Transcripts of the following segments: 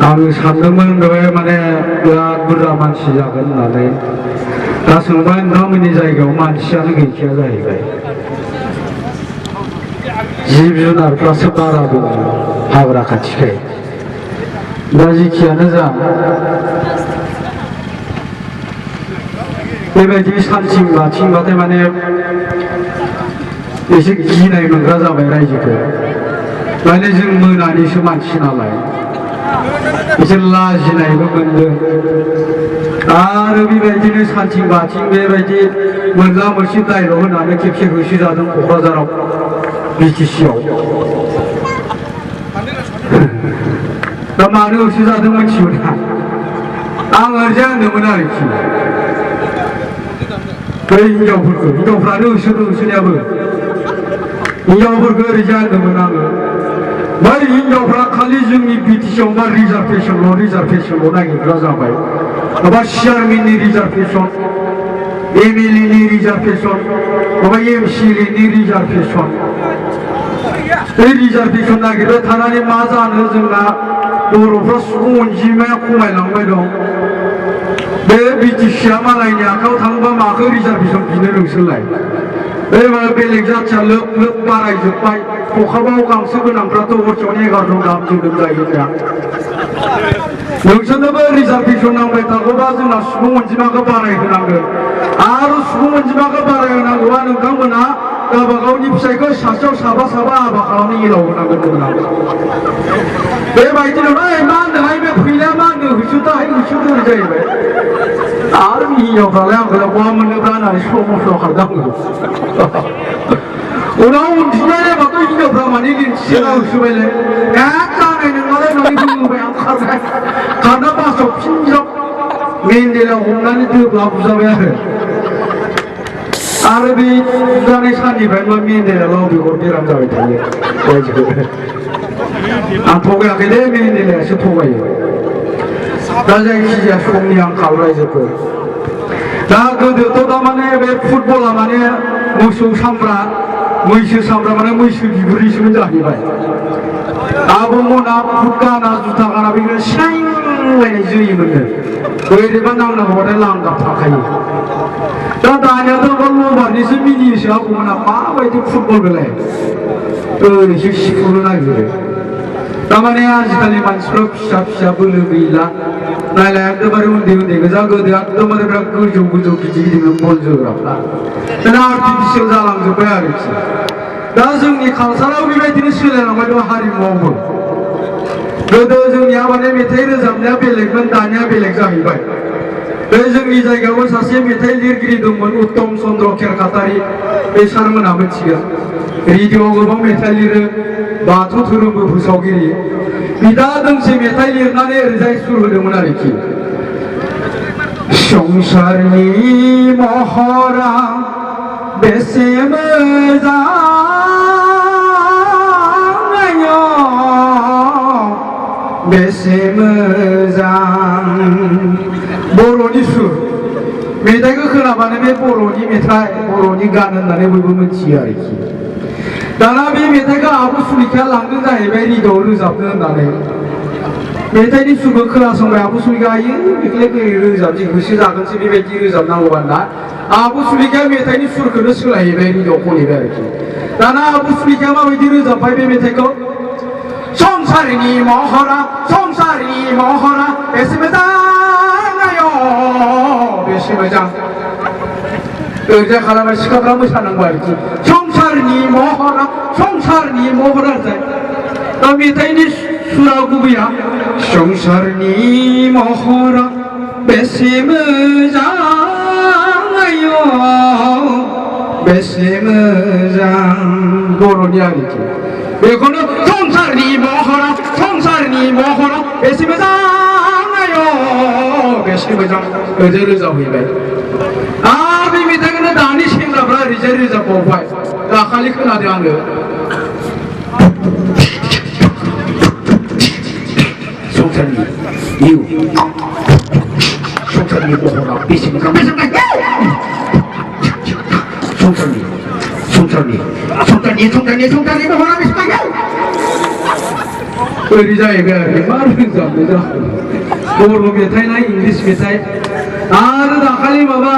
आं सानदोंमोन दहाय माने बिराद बुरजा मानसि जागोन होननानै दा सोंबाय नोंथांमोननि जायगायाव मानसियानो गैखाया जाहैबाय जिब जुनारफ्रासो बारा दङ हाग्रा खाथिखाय दा जेखियानो जा बेबायदि सानथिं बाथिंबाथाय माने एसे गिनाय मोनग्रा जाबाय रायजोखौ माने जों मोनानिसो मानसि नालाय एसे लाजिनायबो मोनदों आरो बेबायदिनो सानथिं बाथिं बेबायदि मोनला मोनसे दायलग होनानै खेबसे होसोजादों क'क्राझाराव बिटिसिआव दा मानो होसोजादों मिथियो ना आं ओरैजाय होनदोंमोन आरोखि बै हिनजावफ्रानो होसोदों होसोनायाबो हिनजावफोरखौ ओरैजाय होनदोंमोन आङो बै हिनजावफ्रा खालि जोंनि बिटिसिआव मा रिजार्भेसनल' नागिरग्रा जाबाय माबा चेयारमेननि रिजार्भेसन एमएलए नि रिजार्भेसन माबा एमसिएलए नि रिजार्भेसन बे रिजार्भेसन नागिरबाय थानानै मा जानो जोंना बर'फ्रा सुबुं अनजिमाया खमायलांबाय दं बे बिटिसिआ मालायनि आखायाव थाङोबा माखौ रिजार्भेसन बिनो नोंसोरलाय बेलेग जाथिया लोब लोब बारायजोब्बाय खखाबाव गांसो गोनांफ्राथ' हरसेयावनो 11 जन गाहाम जोनोम जायो दा नोंसोरनोबो रिजार्भेसन नांबाय थागौबा जोंना सुबुं अनजिमाखौ बारायहोनांगोन आरो सुबुं अनजिमाखौ बारायहोनांगौबा नोंथांमोनहा गावबा गावनि फिसाइखौ सासेयाव साबा हाबा खालामनो एलाव होनांगोन जोंना बेबायदिनो मा होनदोंहाय बे फैला मा होनदों होसोदाहाय होसोदो जाहैबाय आरो हिनजावफ्रालाय आंखौलाय बहा मोननोब्रा होननानै स्ल' मस्ल' खारदां उनाव उनफिननाय नायबाथ' हिनजावफ्रा माने लिंथिसेना होसोबायलाय जानाय नोंनालाय होननानै बुंबाय आं खारबाय खारना बासाव फिनज्राब मेन्देलाव हमनानै दोब्ला बुजाबाय आरो बे बुजानाय साननिफ्राय मा मेन्देलाव बेगर बेराम जाबाय थायो आं थगायाखैलै मेन्देलायासो थगायो दा जायखिजाया समनि आंखाल रायजोफोर दा गोदोथ' दामाने बे फुटबला माने मोसौ सामब्रा मैसो सामब्रा माने मैसो बिगुरनिसोमोन जाहैबाय आबौमोना बुट गाना जुथा गाना बेखौनो सिनायलायनाय जोयोमोननो बोरैबा नांनांगौबाथाय लांगाब थाखायो दा दानियाथ' लबारनिसो मिनियोसो आबौमोना माबायदि फुटबल बेलाय ओरैसो सिखुनो नागिरो तारमाने आजिखालि मानसिफ्रा फिसा फिसा बोलो गैला नायलाय एकदमबारे उन्दै गोजा गोदो एकदमबारे बिराद गोजौ गिदिर बल जोग्राफ्रा दा आर्टिफिसियेल जालांजोब्बाय आरोखि दा जोंनि कालसाराव बेबायदिनो सोलायलांबाय दं हारिमुआवबो गोदो जोंनिया माने मेथाइ रोजाबनाया बेलेगमोन दानिया बेलेग जाहैबाय बे जोंनि जायगायावबो सासे मेथाइ लिरगिरि दंमोन उत्तम चन्द्र खेरखातारि बे सारमोना मिथिगोन रेडिअ'आव गोबां मेथाइ लिरो बाथौ धोरोमबो फोसावगिरि बिदा दोंसे मेथाइ लिरनानै ओरैजाय सुर होदोंमोन आरोखि संसारनि महरा बेसे मोजां बेसे मोजां बर'नि सुर मेथाइखौ खोनाबानो बे बर'नि मेथाइ बर'नि गान होननानै बयबो मिथियो आरोखि दाना बे मेथाइखौ आब' सुलेखाया लांदों जाहैबाय रेडिअ'आव रोजाबनो होननानै मेथाइनि सुरखौ खोनासंबाय आब' सुलेखा आयो बेखौलाय बोरै रोजाबसै गोसो जागोनसै बेबायदि रोजाबनांगौबा ना आब' सुलेखाया मेथाइनि सुरखौनो सोलायहैबाय रेडिअ'आव खनहैबाय आरोखि दाना आब' सुलेखाया माबायदि रोजाबबाय बे मेथाइखौ संसारनि महरा बेसे मोजां आय' बेसे मोजां ओरैजाय खालामबाय सिख्लाफ्रा मोसानांगौ आरोखि संसारनि महरा जाय दा मेथाइनि सुरा गुबैया संसारनि महरा बेसे मोजां आय' बेसे मोजां बर'नि आरोखि बेखौनो संसारनि महरा बेसे मोजां आय' बेसे मोजां ओरैजाय रोजाबहैबाय आरो बे मेथाइखौनो दानि सेंग्राफ्रा ओरैजाय रोजाबबावबाय दाखालि खोनादों आङो संसारनि महरा बेसे मोजां संसारनि महरा बेसे मोजां ओरै जाहैबाय आरो मा रोंजाबनो जाखो बर' मेथाइ ना इंलिस मेथाइ आरो दाखालि माबा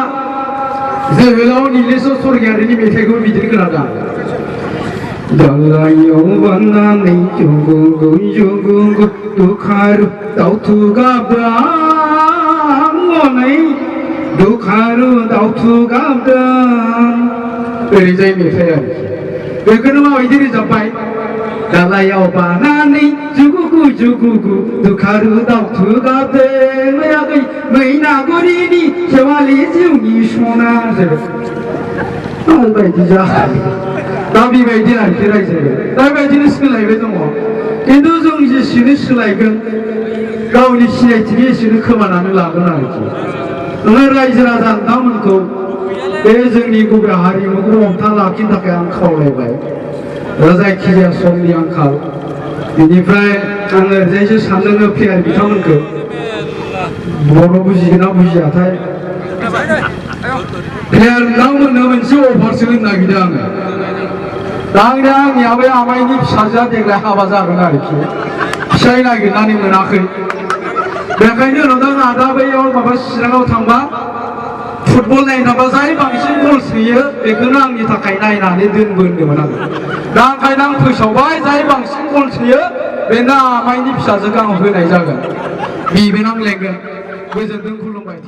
जोहोलाव नीलेश्वर स्वर्गियारिनि मेथाइखौ बिदिनो खोनादों दालायाव बाननानै जुगुगु जुगुगु दुखारु दाउथु गाबदों हनै दुखारु दाउथु गाबदों ओरै जाय मेथाइ आरोखि बेखौनो माबायदि रोजाबबाय दालायाव बानानै जुगुगु जुगुगु दुखारु दाउथु गाबदों आगै मैनागुरिनि सेवालि जिउनि सना बायदि जाखायो दा बेबायदि आरोखि रायजो दा बेबायदिनो सोलायबाय दङ खिन्थु जों जेसेनो सोलायगोन गावनि सिनायथिखौ एसेनो खोमानानै लागोन आरोखि नोङो रायजो राजा नोंथांमोनखौ बे जोंनि गुबै हारिमुखौ हमथा लाखिनो थाखाय आं खावलायबाय दा जायखिजाया समनि आंखाल बेनिफ्राय आङो ओरैजायसो सानदों प्लेयार बिथांमोनखौ बर' बुजिगोन ना बुजियाथाय प्लेयार बिथांमोननो मोनसे अफारसो होनो नागिरदों आङो दा आंनि आबै आमाइनि फिसाजोआ देग्लाय हाबा जागोन आरोखि फिसाय नागिरनानै मोनाखै बेखायनो नुदों आदा बैयाव माबा चिराङाव थांबा फुटबल नायनाबा जाय बांसिन गल सोयो बेखौनो आंनि थाखाय नायनानै दोनबो होनदोंमोन आङो दा ओंखायनो आं फोसावबाय जाय बांसिन गल सोयो बेनो आमाइनि फिसाजोखौ आं होनाय जागोन बिबो नांलायगोन गोजोनथों खुलुमबाय।